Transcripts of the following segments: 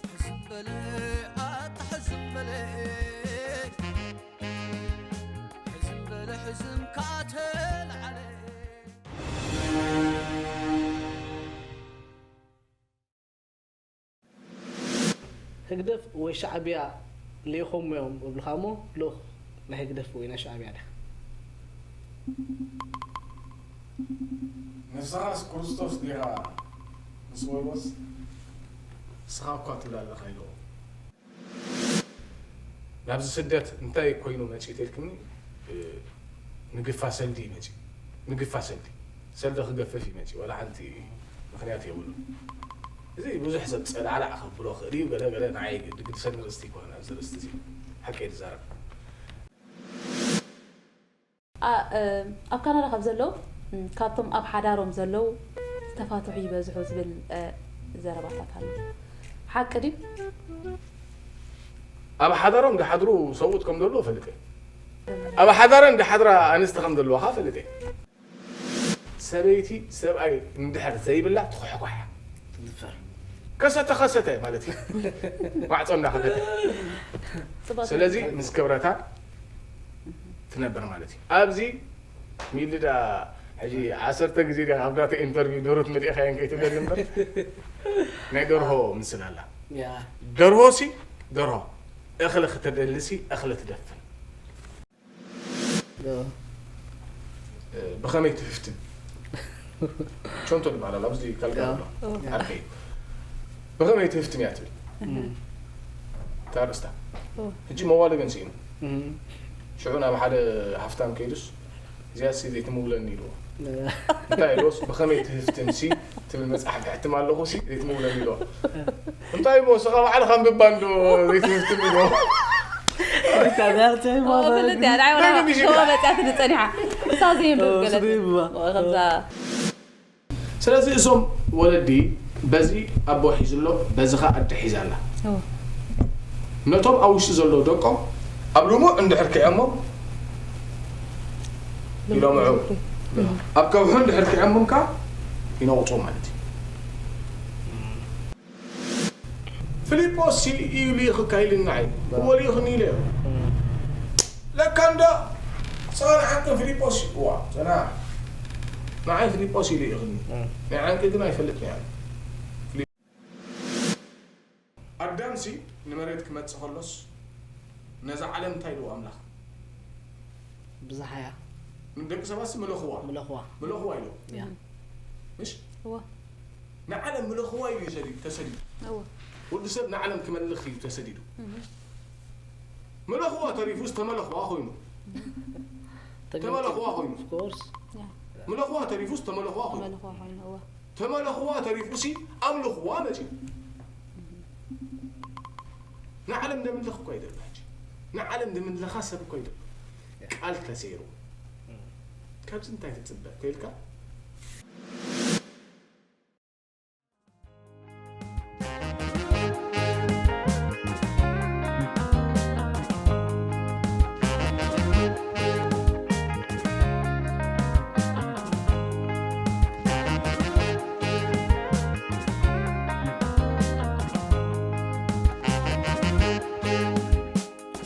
ሕዝም በለ ኣታ ሕዝም በለ፣ ሕዝም በለ ሕዝም ካተልዓለ። ህግደፍ ወይ ሻዕብያ ልኢኾም እዮም እብልኻ እሞ፣ ልኡኽ ናይ ህግደፍ ወይ ናይ ሻዕብያ ዲኻ? ንስኻስ ክርስቶስ ዲኻ ምስ በልዎስ፣ ንስኻ እኳ ትብል ኣለኻ ኢልዎ። ናብዚ ስደት እንታይ ኮይኑ መጺኡ ተልክኒ? እ፣ ምግፋ ሰልዲ እዩ መጺኡ። ምግፋ ሰልዲ። ሰልዲ ክገፍፍ እዩ መጺኡ። ዋላ ሓንቲ ምኽንያት የብሉን። እዚ ብዙሕ ሰብ ጸላዕላዕ ከብሎ ክእል እዩ። ገለ ገለ ንዓይ ድግድሰኒ ርእስቲ ይኮነ ኣብዚ ርእስቲ እዚ። ሓቂ እየ ዝዛረብ። ኣ-፣ እ፣ ኣብ ካናዳ ካብ ዘለዉ፣ ም፣ ካብቶም ኣብ ሓዳሮም ዘለዉ ዝተፋትሑ ይበዝሑ ዝብል፣ እ፣ ዘረባታት ኣሎ። ሓቂ ድዩ? ኣብ ሓዳሮም ዝሓድሩ ሰብኡት ከም ዘለዉ እፈልጥ እየ። ኣብ ሓዳረን ዝሓድራ ኣንስቲ ከም ዘለዋ ኸኣ እፈልጥ እየ። ሰበይቲ ሰብኣይ እንድሕር ዘይብላ ትኹሕኳሕ። ትድፈር። ከሰተ ከሰተ ማለት እዩ። ማዕጾ እንዳኸፈተ። ጽባሕ ስለዚ ትድፈር። ምስ ክብረታ ትነብር ማለት እዩ። ኣብዚ ሚልዳ ሕጂ ዓሰርተ ግዜ ዲኻ ኣብ ናተይ ኢንተርቪው ደርሆ መሊእኻየን ከይትብለኒ እምበር፣ ናይ ደርሆ ምስል ኣላ። ያ። ደርሆ ሲ ደርሆ፣ እኽሊ ክትደሊ ሲ እኽሊ ትደፍን። ዶ። እ፣ ብኸመይ ትህፍትን? ቾንቶ ዝበሃል ኣሎ፣ ኣብዚ ካልጋ ያ። ኣሎ። ኦ። ዓርከይ። ብኸመይ ትህፍትን እያ ትብል። እህ። እታ ኣርእስታ። ኦ። ሕጂ መዋሊ ግን ስኢኑ። እህ። ሽዑ ናብ ሓደ ሃፍታም ከይዱስ፣ እዚኣ ሲ ዘይትምውለኒ ኢልዎ። ያ። እንታይ ኢልዎስ፣ ብኸመይ ትህፍትን ሲ ትብል መጽሓፍ ክሕትም ኣለኹ ሲ ዘይትምውለኒ ኢልዎ። እንታይ እሞ፣ ንስኻ ባዕልኻ ኣንብባ እንዶ ዘይትህፍትን ኢልዎ። ሪካ ዛርተ ኦ፣ ማዘር ፍልጥ እያ። ንዓይ ወላ እንታይ ከማ መጺኣትኒ ጸኒሓ። እሳ ዘየንብብ ኦ፣ ገለ ስደይ ብባ። ኦ፣ ከምዛ። ስለዚ እዞም ወለዲ በዚ ኣቦ ሒዙ ኣሎ፣ በዚ ኸኣ ኣደ ሒዛ ኣላ። ኦ። ነቶም ኣብ ውሽጢ ዘለዉ ደቆም ኣብ ልሙዕ እንድሕር ክዕሞም ይለምዑ። እም። ኣብ ከብሑ እንድሕር ክዕሞም ከኣ ይነቑጡ ማለት እዩ። ፊሊጶስ እዩ ልኢኽካ ኢሉኒ ንዓይ። እዎ ልኢኽኒ ኢለ። ለካ እንዶ ጸናሕ ሓቂ ፊሊጶስ እዩ። እዋ፣ ጸናሕ። ንዓይ ፊሊጶስ እዩ ልኢኽኒ። ናይ ዓንቂ ግን ኣይፈልጥን እየ። ኣዳምሲ ንመሬት ክመጽእ ከሎስ ነዛ ዓለም እንታይ ኢልዎ ኣምላኽ? ብዝሓ እያ። ንደቂ ሰባትሲ ምለኽዋ። ምለኽዋ። ምለኽዋ ኢልዎ። ያ። ምሽ? እወ። ንዓለም ምለኽዋ ኢሉ እዩ ሰዲ-፣ ተሰዲዱ። እወ። ወዲ ሰብ ንዓለም ክመልኽ እዩ ተሰዲዱ። እህ። ምለኽዋ ተሪፉስ ተመለኽዋ ኮይኑ። ተመለኽዋ ኮይኑ። Of course። ያ። ምለኽዋ ተሪፉስ ተመለኽዋ ኮይኑ። ተመለኽዋ ኮይኑ፣ እወ። ተመለኽዋ ተሪፉሲ ኣምልኽዋ መጺኡ። ንዓለም ዘምልኽ እኮ ኣይደሎ ሕጂ። ንዓለም ዘምልኻ ሰብ እኮ ኣይደሎ። ቃል ተሰይሩ። ካብዚ እንታይ ትጽበ ተልካ?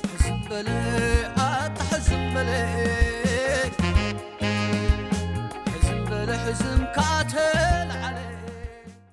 ሕዝም በለ ኣታ ሕዝም በለ፣ ሕዝም በለ ሕዝም ካተ